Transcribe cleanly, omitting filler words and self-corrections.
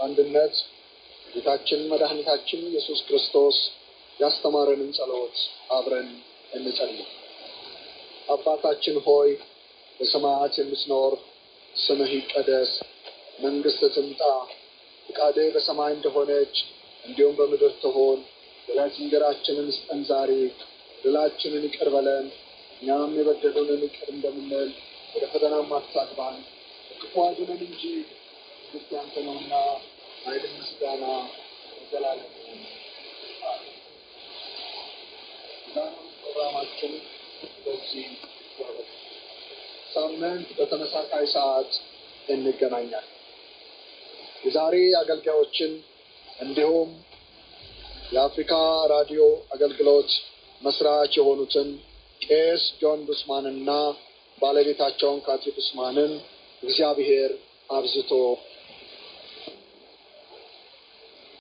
በአንድነት ጌታችን መድኃኒታችን ኢየሱስ ክርስቶስ ያስተማረንን ጸሎት አብረን እንጸልይ። አባታችን ሆይ፣ በሰማያት የምትኖር፣ ስምህ ይቀደስ፣ መንግሥትህ ትምጣ፣ ፍቃድህ በሰማይ እንደሆነች እንዲሁም በምድር ትሁን። የዕለት እንጀራችንን ስጠን ዛሬ፣ በደላችንን ይቅር በለን እኛም የበደሉንን ይቅር እንደምንል፣ ወደ ፈተናም አታግባን፣ ከክፉ አድነን እንጂ መንግሥት ያንተ ነውና፣ ኃይል፣ ምስጋና ለዘላለሙ አሜን። የዛሬው ፕሮግራማችን በዚህ ያበቃል። ሳምንት በተመሳሳይ ሰዓት እንገናኛለን። የዛሬ አገልጋዮችን እንዲሁም የአፍሪካ ራዲዮ አገልግሎት መስራች የሆኑትን ቄስ ጆን ዱስማንና ባለቤታቸውን ካቲ ዱስማንን እግዚአብሔር አብዝቶ